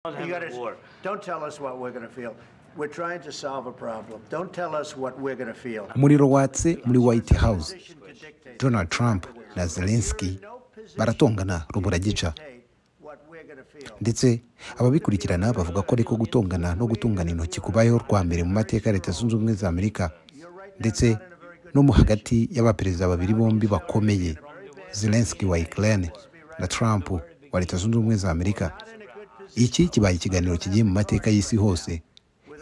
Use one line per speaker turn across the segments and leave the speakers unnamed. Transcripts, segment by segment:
You gotta, don't tell us what we're going to feel. We're trying to solve a problem. Don't tell us what we're going to feel.
Umuriro watse muri White House. Donald Trump na Zelensky baratongana ruburagica, ndetse ababikurikirana bavuga ko ariko gutongana no gutungana intoki kubayeho rwa mbere mu mateka ya Leta Zunze Ubumwe za Amerika, ndetse no mu hagati y'abaperezida babiri bombi bakomeye, Zelensky wa Ukraine na Trump wa Leta Zunze Ubumwe za Amerika. Iki kibaye ikiganiro kigiye mu mateka y'isi hose.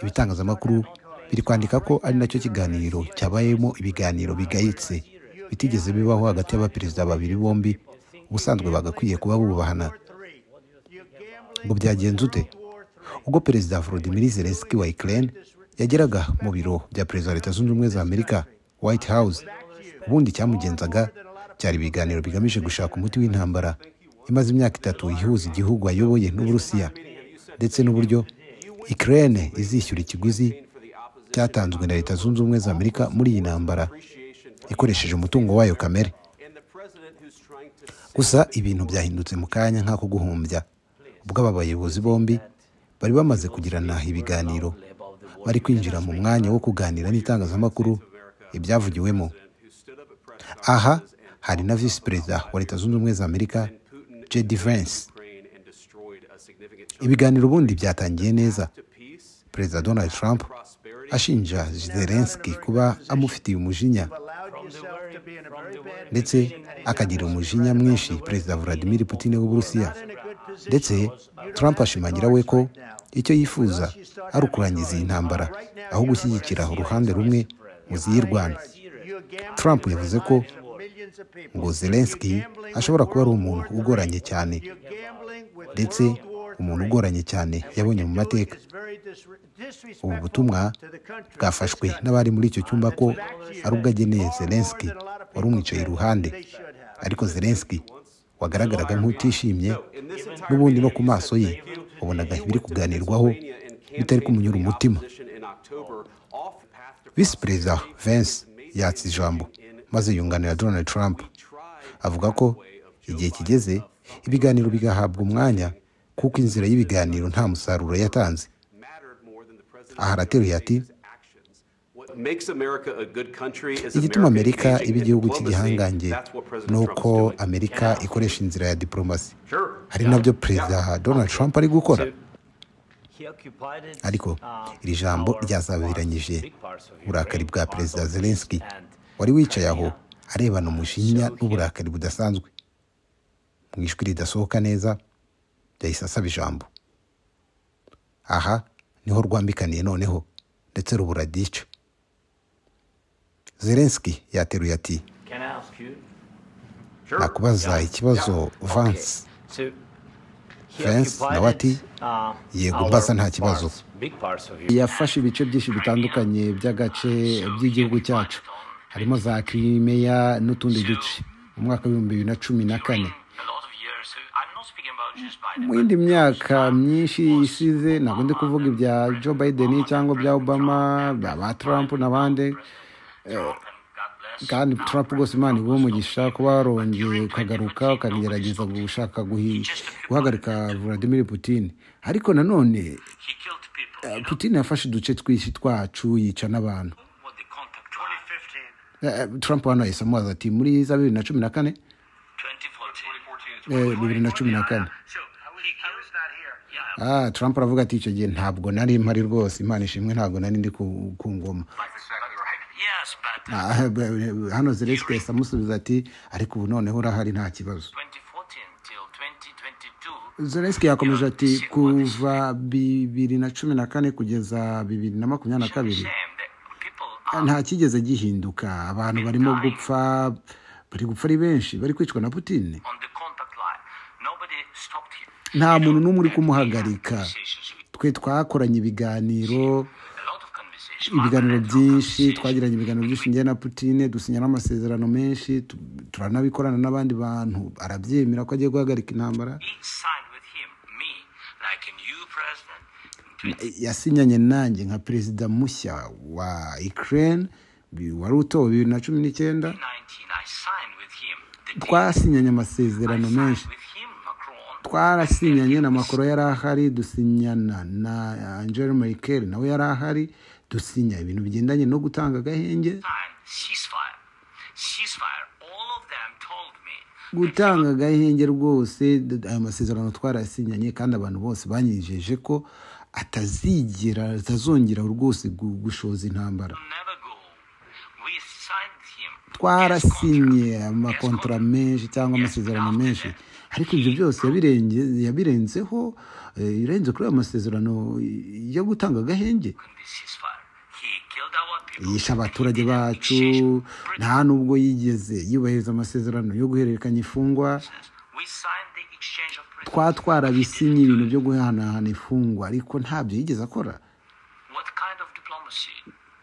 Ibitangazamakuru biri kwandika ko ari nacyo kiganiro cyabayemo ibiganiro bigayitse bitigeze bibaho hagati y'abaperezida babiri bombi ubusanzwe bagakwiye kuba bubahana. Ngo byagenze ute? Ubwo Perezida Volodymyr Zelensky wa Ukraine yageraga mu biro bya Perezida wa Leta Zunze Ubumwe za Amerika, White House, ubundi cyamugenzaga cyari ibiganiro bigamije gushaka umuti w'intambara imaze imyaka 3 ihuza igihugu ayoboye n'Uburusiya, ndetse n'uburyo Ukraine izishyura ikiguzi cyatanzwe na Leta Zunze Ubumwe za Amerika muri iyi ntambara ikoresheje umutungo wayo kamere. Gusa ibintu byahindutse mu kanya nk'ako guhumbya, ubwo aba bayobozi bombi bari bamaze kugirana ibiganiro, bari kwinjira mu mwanya wo kuganira n'itangazamakuru ibyavugiwemo. Aha hari na Visi Perezida wa Leta Zunze Ubumwe za Amerika, J.D. Vance. Ibiganiro ubundi byatangiye neza, Perezida Donald Trump ashinja Zelensky kuba amufitiye umujinya, ndetse akagira umujinya mwinshi Perezida Vladimir Putin w'Uburusiya. Ndetse Trump ashimangira we ko icyo yifuza ari ukurangiza iyi ntambara aho gushyigikira uruhande rumwe mu ziyirwana. Trump yavuze ko ngo Zelensky ashobora kuba ari umuntu ugoranye cyane, ndetse umuntu ugoranye cyane yabonye mu mateka. Ubu butumwa bwafashwe n'abari muri icyo cyumba ko ari ubwo ageneye Zelensky wari umwicaye iruhande, ariko Zelensky wagaragaraga nk'utishimye, n'ubundi no ku maso ye wabonaga ibiri kuganirwaho bitari kumunyura umutima. Visi Perezida Vance yatse ijambo maze yunganira Donald Trump, avuga ko igihe kigeze ibiganiro bigahabwa umwanya kuko inzira y'ibiganiro nta musaruro yatanze. Aha arateruye ati: igituma Amerika iba igihugu cy'igihangange ni uko Amerika ikoresha inzira ya diplomasi, hari nabyo Perezida Donald Trump ari gukora. Ariko iri jambo ryazabiranyije uburakari bwa Perezida Zelensky wari wicaye aho arebana umujinya n'uburakari budasanzwe. Mu ijwi ridasohoka neza yahise asaba ijambo. Aha niho rwambikaniye noneho, ndetse rubura dica. Zelensky yateruye ati: nakubaza ikibazo Vance. Vance nawe ati: yego mbaza nta kibazo. Yafashe ibice byinshi bitandukanye by'agace by'igihugu cyacu, harimo za Crimea n'utundi duce mu mwaka w'ibihumbi 2014. Mu yindi myaka myinshi ishize, ntabwo ndi kuvuga ibya Joe Biden cyangwa bya Obama, ba Trump n'abandi, kandi Trump rwose Imana iguhe umugisha kuba warongeye ukagaruka ukagerageza gushaka guhagarika Vladimir Putin. Ariko nanone Putin yafashe uduce twinshi twacu yica n'abantu. Trump hano yahise amubaza ati: muri za 2014? 2014. Trump aravuga ati: icyo gihe ntabwo nari mpari rwose, Imana ishimwe ntabwo nari ndi ku ngoma. Hano Zelensky yahise amusubiza ati: ariko ubu noneho urahari nta kibazo. Zelensky yakomeje ati: kuva 2014 kugeza 2022 nta kigeze gihinduka, abantu barimo gupfa, bari gupfa ari benshi, bari kwicwa na Putin. Nta muntu n'umwe uri kumuhagarika. Twe twakoranye ibiganiro byinshi, twagiranye ibiganiro byinshi njye na Putin, dusinya n'amasezerano menshi, turanabikorana n'abandi bantu, arabyemera ko agiye guhagarika intambara. Yasinyanye nanjye nka perezida mushya wa Ukraine wari utowe 2019. Twasinyanye amasezerano menshi, Twarasinyanye na Macron yari ahari, dusinyana na Angela Merkel nawe yari ahari, dusinya ibintu bigendanye no gutanga agahenge.
Signed ceasefire. Ceasefire. All of them told me
Gutanga agahenge rwose, ayo masezerano twarasinyanye, kandi abantu bose banyijeje ko atazigera, atazongera rwose gushoza intambara.
Never go. We signed him.
Twarasinye amakontora menshi cyangwa amasezerano menshi, ariko ibyo byose yabirenzeho, birenze kuri ayo masezerano yo gutanga agahenge.
The ceasefire. He killed our people.
Yishe abaturage bacu, nta nubwo yigeze yubahiriza amasezerano yo guhererekanya imfungwa.
We signed the exchange of prisoners.
Twarabisinye ibintu byo guhanahana imfungwa, ariko ntabyo yigeze akora.
What kind of diplomacy,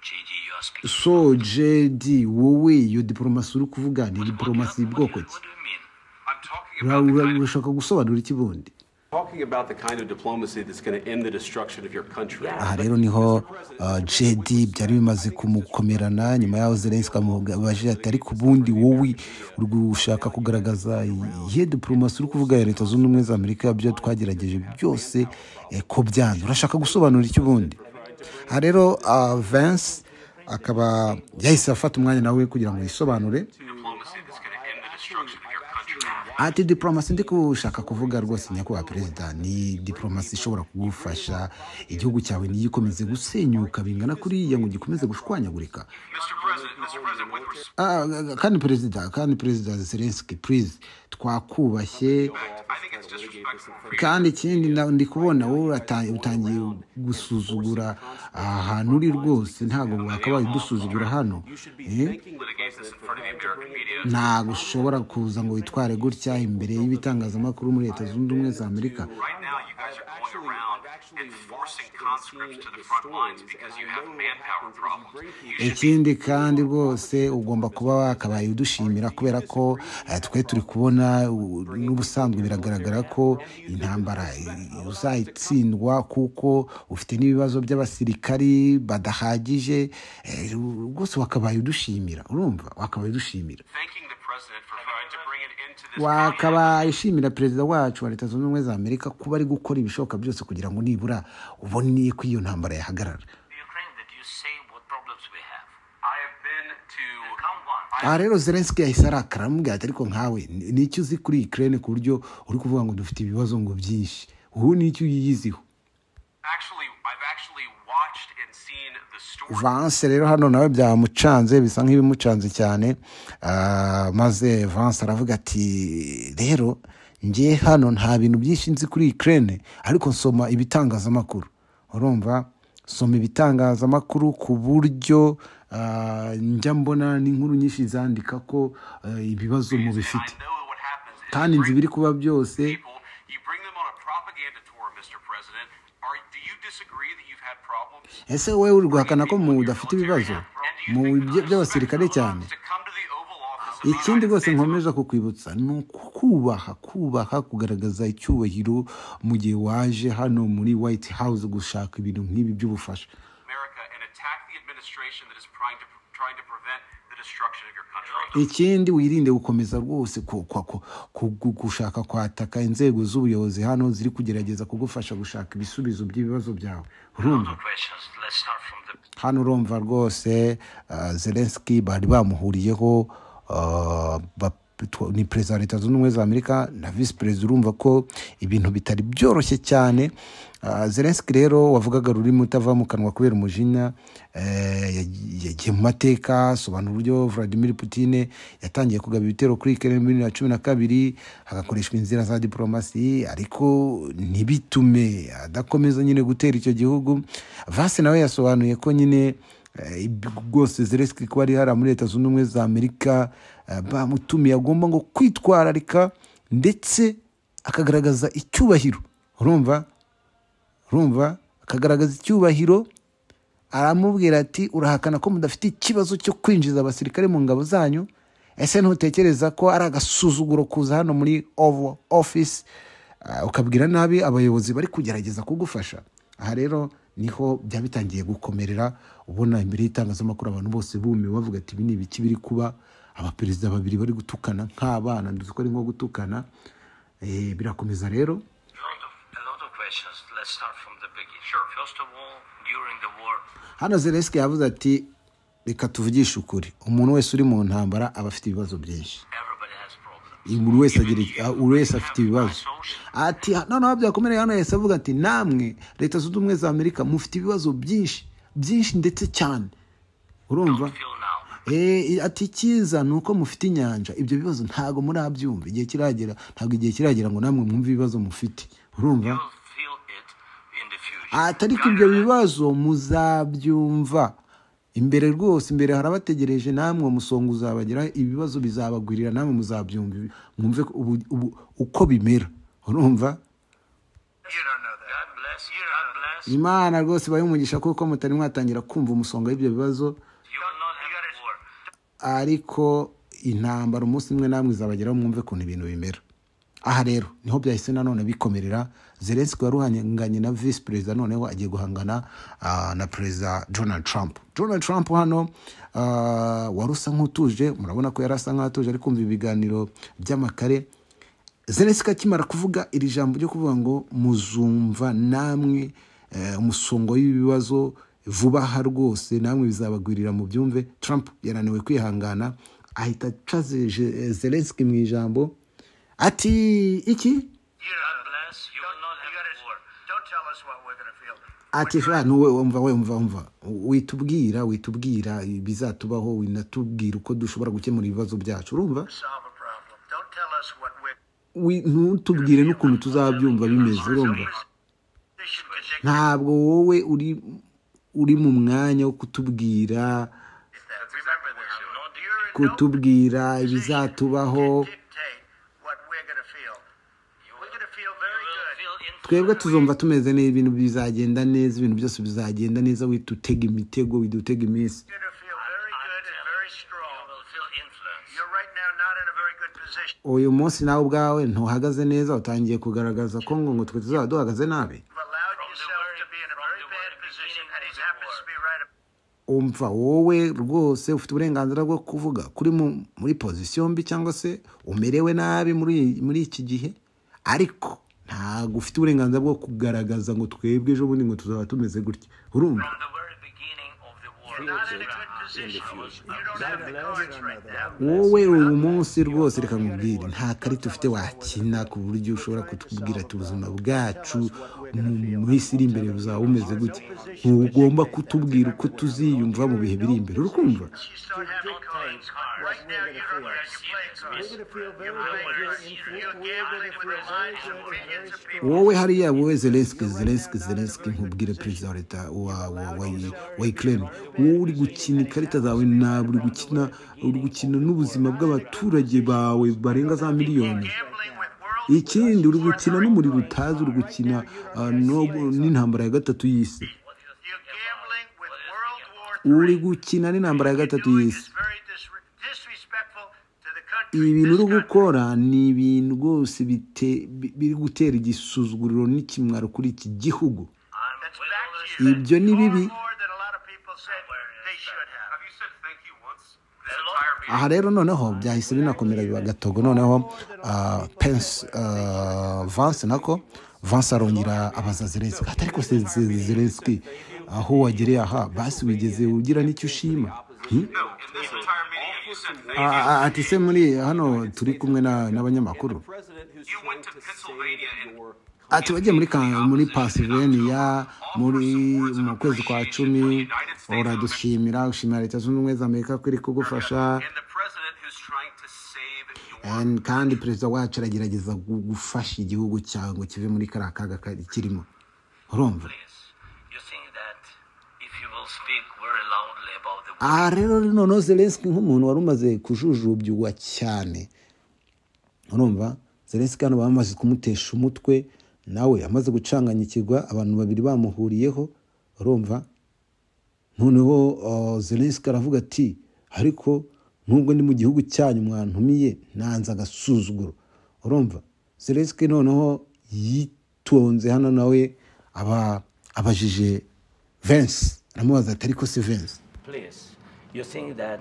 JD, you are speaking?
So JD, wowe iyo diporomasi uri kuvuga ni diporomasi bwoko ki?
What do you mean?
I'm talking about the kind of
Urashaka gusobanura iki bundi?
Talking about the kind of diplomacy that's going to end the destruction of your country.
Aha rero niho JD byari bimaze kumukomerana, nyuma yaho Zelensky amubajije ati: "Ariko ubundi wowe uri gushaka kugaragaza iyihe diporomasi uri kuvuga ya Leta Zunze Ubumwe za Amerika? Byo twagerageje byose ko byanze, urashaka gusobanura iki ubundi?" Aha rero Vance akaba yahise afata umwanya nawe kugira ngo yisobanure.
Diplomacy that's going to end the destruction of your country.
Ati: "Diporomasi ndi gushaka kuvuga rwose, nyakubahwa perezida, ni diporomasi ishobora kugufasha igihugu cyawe ntigikomeze gusenyuka bingana kuriya, ngo gikomeze gushwanyagurika."
Mr. President, Mr. President, with respect,
Kandi perezida Zelensky, please, twakubashye.
I think it's disrespectful for you.
Kandi ikindi ndi kubona wowe utangiye gusuzugura aha hantu uri rwose, ntabwo wakabaye udusuzugura hano, eh?
Litigate this in front of the American media.
Ntabwo ushobora kuza ngo witware gutya imbere y'ibitangazamakuru muri Leta Zunze Ubumwe za Amerika.
Right now, you guys are going around and forcing conscripts to the front lines because you have manpower problems. You should
Ikindi kandi rwose ugomba kuba wakabaye udushimira, kubera ko twe turi kubona n'ubusanzwe biragaragara ko intambara uzayitsindwa, kuko ufite n'ibibazo by'abasirikari badahagije. Rwose wakabaye udushimira, urumva, wakabaye udushimira.
Thanking the president for trying to bring an end to this.
Wakabaye ushimira perezida wacu wa Leta Zunze Ubumwe za Amerika kuba ari gukora ibishoboka byose kugira ngo nibura ubone ko iyo ntambara yahagarara.
Ukraine, that you say what problems we have.
I have been to.
Count one.
Aha rero Zelensky yahise arakara, aramubwira ati: "Ariko nkawe ni icyo uzi kuri Ukraine ku buryo uri kuvuga ngo dufite ibibazo ngo byinshi? Ubu ni icyo uyiziho?"
Actually, I've actually watched and seen the story.
Vance rero hano nawe byamucanze, bisa nk'ibimucanze cyane. Maze Vance aravuga ati: "Rero njye hano nta bintu byinshi nzi kuri Ukraine, ariko nsoma ibitangazamakuru, urumva, soma ibitangazamakuru ku buryo njya mbona n'inkuru nyinshi zandika ko ibibazo mubifite,
I know what happens is
kandi nzi ibiri kuba byose."
people, you bring them on a propaganda tour, Mr. President. Do you disagree that you've had problems?
Ese wowe uri guhakana ko mudafite ibibazo mu by'abasirikare cyane?
To come to the Oval Office of the
Ikindi
United
rwose
States
nkomeza kukwibutsa ni ukubaha, kubaha, kugaragaza icyubahiro mu gihe waje hano muri White House gushaka ibintu nk'ibi by'ubufasha.
of America and attack the administration that is trying to prevent the destruction of your country.
Ikindi wirinde gukomeza rwose gushaka kwataka inzego z'ubuyobozi hano ziri kugerageza kugufasha gushaka ibisubizo by'ibibazo byawe, urumva?
No questions. Let's start from the
Hano urumva rwose Zelensky bari bamuhuriyeho, ni perezida wa Leta Zunze Ubumwe za Amerika na visi perezida, urumva ko ibintu bitari byoroshye cyane. Zelensky rero wavugaga ururimi utava mu kanwa kubera umujinya, yagiye mu mateka, asobanura uburyo Vladimir Putin yatangiye kugaba ibitero kuri Ukraine muri 2012, hagakoreshwa inzira za diporomasi, ariko ntibitume adakomeza nyine gutera icyo gihugu. Vance nawe yasobanuye ko nyine rwose Zelensky kuba ari hariya muri Leta Zunze Ubumwe za Amerika, bamutumiye, agomba ngo kwitwararika ndetse akagaragaza icyubahiro, urumva, akagaragaza icyubahiro. Aramubwira ati: "Urahakana ko mudafite ikibazo cyo kwinjiza abasirikare mu ngabo zanyu? Ese ntutekereza ko ari agasuzuguro kuza hano muri Oval Office ukabwira nabi abayobozi bari kugerageza kugufasha?" Aha rero niho byaba bitangiye gukomerera, ubona imbere y'itangazamakuru abantu bose bumiwe, bavuga ati: "Ibi ni ibiki biri kuba? Abaperezida babiri bari gutukana nk'abana." Nduzi ko ari nko gutukana. Birakomeza rero.
A lot of questions. Let's start from the beginning. Sure. First of all, during the war,
Hano Zelensky yavuze ati reka tuvugishe ukuri, umuntu wese uri mu ntambara aba afite ibibazo byinshi.
everybody has problems.
Buri wese agira, buri wese afite ibibazo. Ati noneho byakomereye hano yahise avuga ati namwe Leta Zunze Ubumwe za Amerika mufite ibibazo byinshi byinshi ndetse cyane, urumva.
Feel now.
Ati icyiza ni uko mufite inyanja, ibyo bibazo ntabwo murabyumva, igihe kiragera, ntabwo igihe kiragera ngo namwe mwumve ibibazo mufite, urumva.
You'll feel it in the future.
Ati ariko ibyo bibazo muzabyumva imbere rwose, imbere harabategereje, namwe umusonga uzabagera, ibibazo bizabagwirira, namwe muzabyumva, mwumve uko bimera, urumva.
You don't know that.
God bless. God bless.
Imana rwose ibahe umugisha kuko mutari mwatangira kumva umusonga w'ibyo bibazo,
You will not have war.
ariko intambara umunsi umwe namwe izabageraho mwumve ukuntu ibintu bimera. Aha rero niho byahise nanone bikomerera. Zelensky wari uhanganye na visi perezida noneho agiye guhangana na perezida Donald Trump. Donald Trump hano wari usa nk'utuje, murabona ko yari asa nk'atuje ari kumva ibiganiro by'amakare. Zelensky akimara kuvuga iri jambo ryo kuvuga ngo muzumva namwe umusongo w'ibibazo vuba aha rwose, namwe bizabagwirira mu byumve, Trump yananiwe kwihangana ahita aca Zelensky mu ijambo ati iki
God bless. You will not have war.
Don't tell us what we're going to feel.
Ati sha nuwe umva we umva umva witubwira bizatubaho, winatubwira uko dushobora gukemura ibibazo byacu, urumva.
Solve a problem. Don't tell us what we're
Ntutubwire n'ukuntu tuzabyumva bimeze, urumva.
position to dictate
Ntabwo wowe uri mu mwanya wo kutubwira
that. Remember this. You're in no
kutubwira ibizatubaho.
to dictate what we're going to feel. We're going to feel very
You will
good.
feel influence.
Twebwe tuzumva tumeze neza, ibintu bizagenda neza, ibintu byose bizagenda neza, witutega imitego, widutega iminsi.
You're going to feel very good and very strong.
You will feel influence.
You're right now not in a very good position.
Uyu munsi nawe ubwawe ntuhagaze neza, utangiye kugaragaza ko ngo twe tuzaba duhagaze nabi.
You've allowed
From the
yourself
very-
to be in a
from
very
the
bad
very
position,
beginning
and he
of the
happens
war.
to be right
Umva wowe rwose ufite uburenganzira bwo kuvuga kuri muri pozisiyo mbi cyangwa se umerewe nabi muri iki gihe, ariko ntabwo ufite uburenganzira bwo kugaragaza ngo twebwe ejo bundi ngo tuzaba tumeze gutya, urumva.
From the very beginning of the war.
Not in a good position. You don't have the cards right now.
Wowe uyu munsi rwose reka nkubwire, nta karita ufite wakina ku buryo ushobora kutubwira ati ubuzima bwacu mu minsi iri imbere buzaba bumeze gutya. Ntugomba kutubwira uko tuziyumva mu bihe biri imbere, urikumva.
You start having cards. Right now, you don't have your playing cards. You're playing cards. You're gambling with the lives of millions of people.
Wowe hariya wowe Zelensky nkubwire perezida wa leta wa Ukraine, wowe uri gukina ikarita zawe nabi, uri gukina n'ubuzima bw'abaturage bawe barenga za miliyoni.
Gambling with world
Ikindi uri gukina n'umuriro utazi, uri gukina n'intambara ya gatatu y'isi.
You're gambling with World War
Uri
III.
gukina n'intambara ya gatatu
Doing
y'isi.
is very disrespectful to the country.
Ibintu uri
This country.
gukora ni ibintu rwose biri gutera igisuzuguriro n'ikimwaro kuri iki gihugu.
I'm
That's
with
back
all
to you.
Ibyo ni bibi.
Far more than a lot of people said they should have.
Have you said thank you once this entire meeting?
Aha rero noneho byahise binakomera biba gatogo, noneho Pence, Vance nako Vance arongera abaza Zelensky ati ariko se Zelensky aho wagereye aha basi wigeze ugira n'icyo ushima?
No, in this entire meeting, have you said thank you?
Ati se muri hano turi kumwe n'abanyamakuru.
You went to Pennsylvania and
Ati wagiye muri Pennsylvania muri mu kwezi kwa 10 uradushimira, ushimira Leta Zunze Ubumwe za Amerika ko iri kugufasha.
and the president who's trying to save your
And kandi perezida wacu aragerageza gufasha igihugu cyawe ngo kive muri kariya kaga kirimo, urumva.
Please. You think that if you will speak very loudly about the war,
Aha rero noneho Zelensky nk'umuntu wari umaze kujujubywa cyane, urumva Zelensky hano bamaze kumutesha umutwe, nawe amaze gucanganyikirwa, abantu babiri bamuhuriyeho, urumva. Noneho Zelensky aravuga ati ariko nubwo ndi mu gihugu cyanyu mwantumiye nanze agasuzuguro, urumva. Zelensky noneho yitonze hano nawe abajije Vance, aramubaza ati ariko se Vance,
please, you think that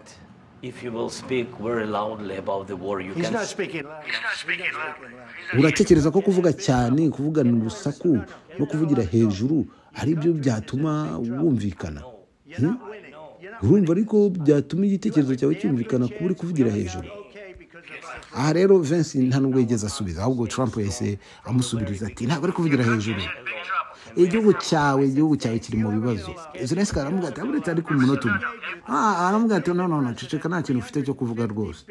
If you will speak very loudly about the war, you
He's
can
not speaking loudly. He's not speaking loudly.
Uratekereza ko kuvuga cyane, kuvugana urusaku no kuvugira hejuru ari byo byatuma wumvikana?
You're not winning. You're not
Urumva ariko byatuma igitekerezo cyawe cyumvikana kuba uri kuvugira hejuru?
okay because of
Aha rero Vance nta nubwo yigeze asubiza, ahubwo Trump yahise amusubiriza ati ntabwo ari kuvugira hejuru, igihugu cyawe kiri mu bibazo. Zelensky aramubwira ati aburetse ariko umunota umwe. Aramubwira ati no, no, no, ceceka, nta kintu ufite cyo kuvuga rwose,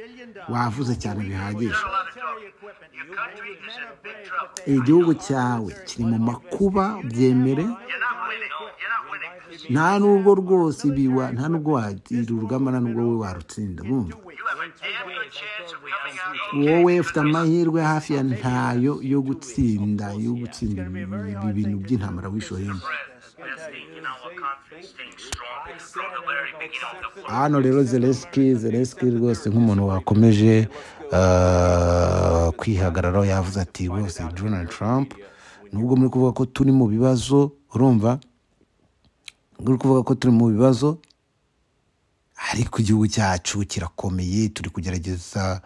wavuze cyane bihagije.
military equipment.
Your country is in big trouble.
Igihugu cyawe kiri mu makuba, byemere.
You're not winning. You're not winning.
Nta nubwo rwose ibiwa, nta nubwo wagira urugamba, nta nubwo wowe warutsinda, bumva.
You have a damn good chance of coming out okay.
Wowe ufite amahirwe hafi ya ntayo yo gutsinda ibi bintu by'intambara wishoyemo.
Best thing in our country, staying strong from the very beginning of the war.
Hano rero Zelensky rwose nk'umuntu wakomeje kwihagararaho yavuze ati rwose Donald Trump, nubwo muri kuvuga ko turi mu bibazo, urumva muri kuvuga ko turi mu bibazo, ariko igihugu cyacu kirakomeye, turi kugerageza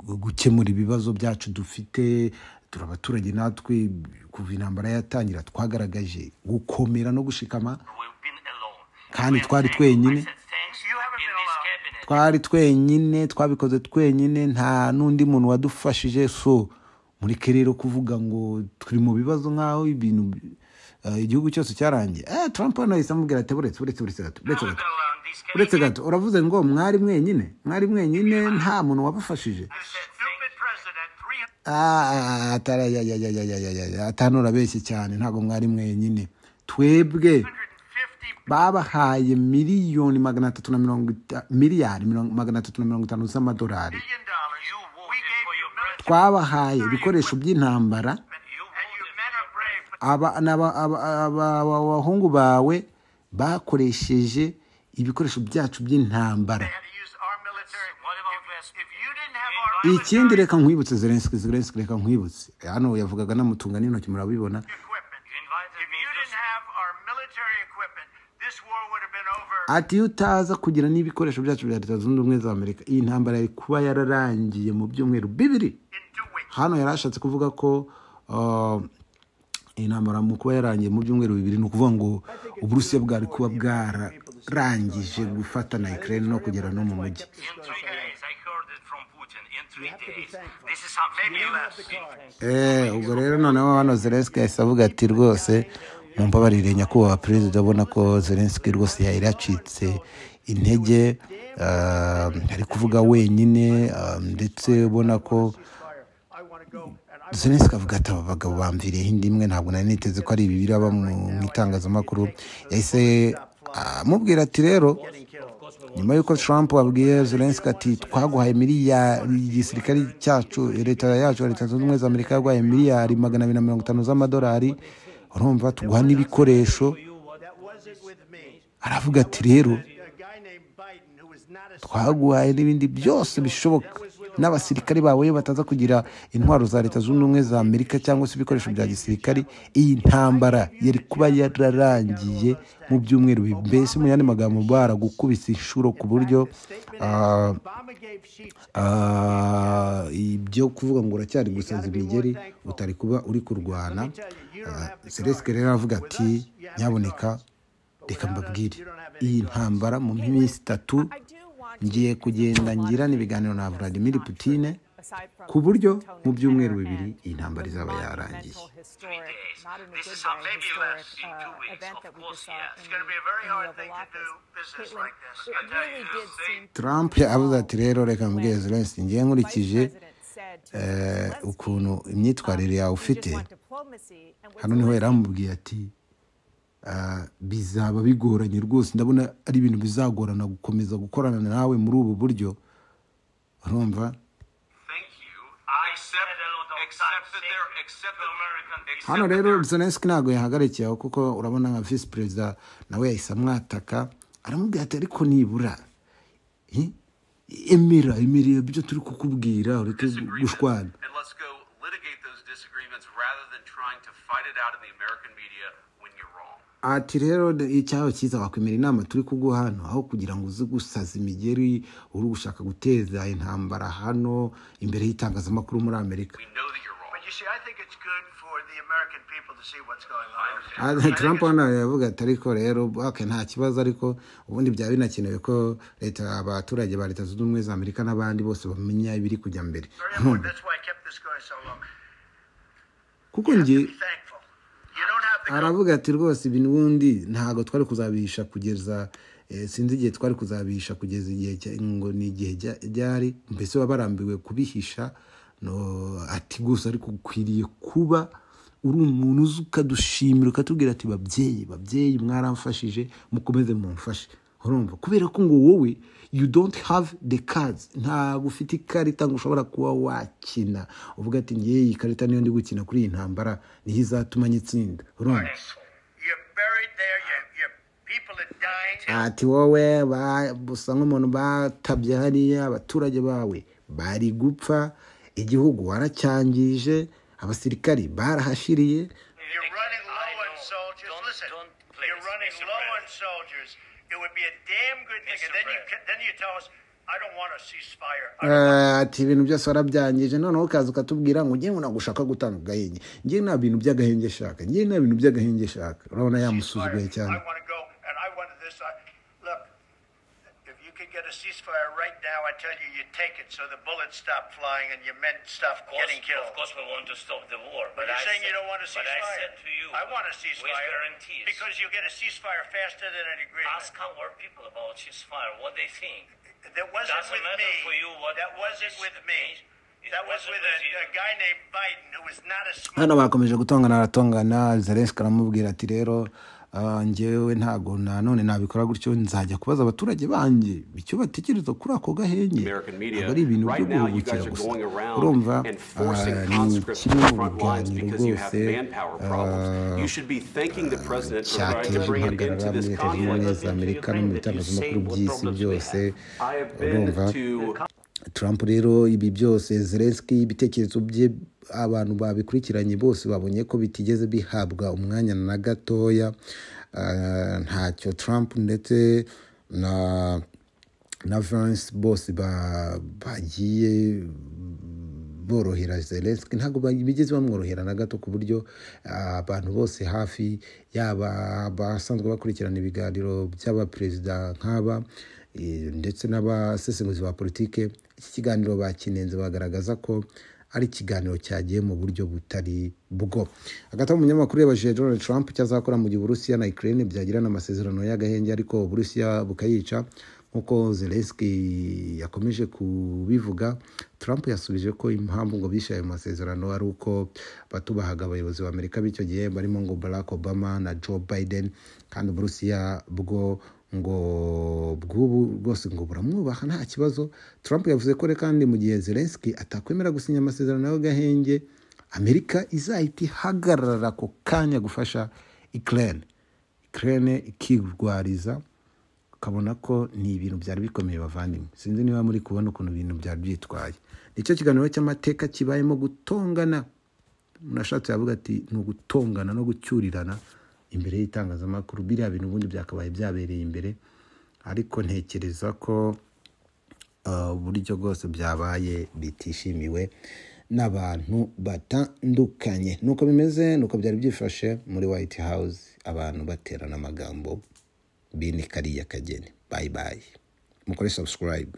gukemura ibibazo byacu dufite, turi abaturage natwe, kuva intambara yatangira twagaragaje gukomera no gushikama.
We've been alone.
Kandi twari twenyine.
I said thanks in this cabinet.
Twari twenyine, twabikoze twenyine, nta n'undi muntu wadufashije. So mureke rero kuvuga ngo turi mu bibazo nk'aho ibintu igihugu cyose cyarangiye. Trump hano yahise amubwira ati buretse, buretse, buretse gato, buretse gato, buretse gato, uravuze ngo mwari mwenyine, mwari mwenyine, nta muntu wabafashije?
Stupid president,
Ah, atara ya ya ya ya ya ya ya ya, atanu, urabeshye cyane, ntabwo mwari mwenyine. Twebwe
350
babahaye miliyoni magana atatu na mirongo miliyari 350 z'amadolari.
billion dollars. You voted for your president.
Twabahaye ibikoresho by'intambara.
You and your men are brave.
Aba n'aba- aba- aba- abahungu bawe bakoresheje ibikoresho byacu by'intambara.
Had to use our military. What about West? If you didn't have our
Ikindi, reka nkwibutse Zelensky, Zelensky, reka nkwibutse, hano yavugaga namutunga n'intoki, murabibona.
equipment, you invited if you didn't have our military equipment, this war would have been over.
Ati iyo utaza kugira n'ibikoresho byacu bya Leta Zunze Ubumwe za Amerika, iyi ntambara yari kuba yararangiye mu byumweru 2.
In 2 weeks.
Hano yari ashatse kuvuga ko iyi ntambara mu kuba yarangiye mu byumweru 2, ni ukuvuga ngo Uburusiya bwari kuba bwararangije gufata na Ukraine no kugera no mu mujyi.
In 3 days, I heard it from Putin. In 3 days, this is something maybe less.
Ubwo rero noneho hano Zelensky yahise avuga ati rwose mumbabarire nyakubahwa perezida. Ubona ko Zelensky rwose yari yacitse intege, ari kuvuga wenyine, ndetse ubona ko Zelensky avuga ati aba bagabo bamviriyeho indi imwe, ntabwo nari niteze ko ari ibi biraba mu itangazamakuru. Yahise amubwira ati rero nyuma y'uko Trump abwiye Zelensky ati twaguhaye miliyari, igisirikare cyacu, leta yacu, Leta Zunze Ubumwe za Amerika yaguhaye miliyari 250 z'amadolari, urumva tuguha n'ibikoresho. Aravuga ati rero twaguhaye n'ibindi byose bishoboka n'abasirikare bawe, iyo bataza kugira intwaro za Leta Zunze Ubumwe za Amerika cyangwa se ibikoresho bya gisirikari, iyi ntambara yari kuba yararangiye mu byumweru bibiri. Mbese mu yandi magambo baragukubise inshuro ku buryo ibyo kuvuga ngo uracyari gusaza imigeri, utari kuba uri kurwana. Zelensky rero aravuga ati nyaboneka reka mbabwire, iyi ntambara mu minsi 3 ngiye kugenda ngirana ibiganiro na Vladimir Putin ku buryo mu byumweru 2 iyi ntambara izaba yarangiye.
This is something maybe less in 2 weeks. Of course, yes. It's going to be a very hard thing to do business like this. I tell you.
Trump yavuze ati rero reka mbwire Zelensky, ngiye nkurikije ukuntu imyitwarire yawe ufite. Hano niho yari amubwiye ati bizaba bigoranye rwose, ndabona ari ibintu bizagorana gukomeza gukorana nawe muri ubu buryo, urumva.
Thank you. Except that they're except that American
Hano rero Zelensky ntabwo yahagarikiye aho, kuko urabona nka visi perezida nawe yahise amwataka, aramubwira ati ariko nibura emera, emera ibyo turi kukubwira, ureke gushwana.
And let's go litigate those disagreements rather rather than trying to fight it out in the American media when you're wrong.
Ati rero icyaho cyiza wakwemera inama turi kuguha hano, aho kugira ngo uze gusaza imigeri uri gushaka guteza intambara hano imbere y'itangazamakuru muri Amerika.
We know that you're wrong.
But you see, I think it's good for the American people to see what's going on.
Trump hano yavuga ati ariko rero okay, nta kibazo, ariko ubundi byaba binakenewe ko leta, abaturage ba Leta Zunze Ubumwe za Amerika n'abandi bose bamenya ibiri kujya mbere.
Very important. That's why I kept this going so long.
Kuko njye
Be thankful. You don't have the
aravuga ati rwose ibintu ubundi ntabwo twari kuzabihisha kugeza sinzi igihe twari kuzabihisha kugeza igihe ngo ni igihe ryari, mbese baba barambiwe kubihisha. No, ati gusa ariko ukwiriye kuba uri umuntu uzi ukadushimira ukatubwira ati babyeyi mwaramfashije, mukomeze mumfashe. Urumva, kubera ko ngo wowe you don't have the cards, ntabwo ufite ikarita ngo ushobora kuba wakina uvuga ati ngiye iyi karita niyo ndi gukina kuri iyi ntambara niyo izatuma nyitsinda. Urumva,
You're buried there. Your people are dying.
ati wowe usa nk'umuntu batabye hariya, abaturage bawe bari gupfa, igihugu waracyangije, abasirikari barahashiriye.
You're running low on soldiers. Listen, you're running low on soldiers. It would be a damn good thing. And then you tell us, I don't want a ceasefire.
Ati ibintu byose warabyangije, noneho ukaza ukatubwira ngo ngiye nagushaka gutanga agahenge, ngiye nta bintu by'agahenge shaka, ngiye nta bintu by'agahenge shaka. Urabona yamusuzuguye cyane.
I want to go and I want this. Look, if you could get a ceasefire right now, I tell you, you take it so the bullets stop flying and your men stop getting killed.
Of course we want to stop the war.
But you're saying you don't want a ceasefire.
But I said to you,
I want a ceasefire.
With guarantees.
Because you get a ceasefire faster than an agreement.
Ask our people about ceasefire, what they think.
That wasn't
Doesn't
with
matter
me.
For you what
That wasn't with me. That was with a guy named Biden who was not a smart.
Hano bakomeje gutongana aratongana. Zelensky aramubwira ati rero njyewe ntago nanone nabikora gutyo, nzajya kubaza abaturage banjye icyo batekereza kuri ako gahenge. Ntabwo ari ibintu byo guhubukira gusa. Urumva, ni kimwe mu biganiro rwose cyateje impagarara muri Leta Zunze Ubumwe za Amerika no mu bitangazamakuru by'isi byose. Urumva, Trump rero ibi byose, Zelensky ibitekerezo bye abantu babikurikiranye bose babonye ko bitigeze bihabwa umwanya na gatoya. Ntacyo Trump ndetse na Vance bose bagiye borohera Zelensky, ntabwo bigeze bamworohera na gato, ku buryo abantu bose hafi yaba basanzwe bakurikirana ibiganiro by'abaperezida nk'aba ndetse n'abasesenguzi ba politike, iki kiganiro bakinenze bagaragaza ko ari ikiganiro cyagiye mu buryo butari bwo. Hagati aho umunyamakuru yabajije Donald Trump icyo azakora mu gihe Uburusiya na Ukraine byagirana amasezerano y'agahenge ariko Uburusiya bukayica, nk'uko Zelensky yakomeje kubivuga. Trump yasubije ko impamvu ngo bishe ayo masezerano ari uko batubahaga abayobozi ba Amerika b'icyo gihe barimo ngo Barack Obama na Joe Biden, kandi Uburusiya bwo ngo bw'ubu rwose ngo buramwubaha nta kibazo. Trump yavuze ko kandi mu gihe Zelensky atakwemera gusinya amasezerano y'agahenge, Amerika izahita ihagarara ako kanya gufasha Ukraine ikirwariza. Ukabona ko ni ibintu byari bikomeye bavandimwe. Sinzi niba muri kubona ukuntu ibintu byari byitwaye. Nicyo kiganiro cy'amateka kibayemo gutongana. Munashatse yavuga ati ni ugutongana no gucyurirana imbere y'itangazamakuru. Biriya bintu ubundi byakabaye byabereye imbere, ariko ntekereza ko uburyo bwose byabaye bitishimiwe n'abantu batandukanye. Nuko bimeze, nuko byari byifashe muri White House, abantu baterana amagambo bini kariya kageni. Bye bye, mukore subscribe.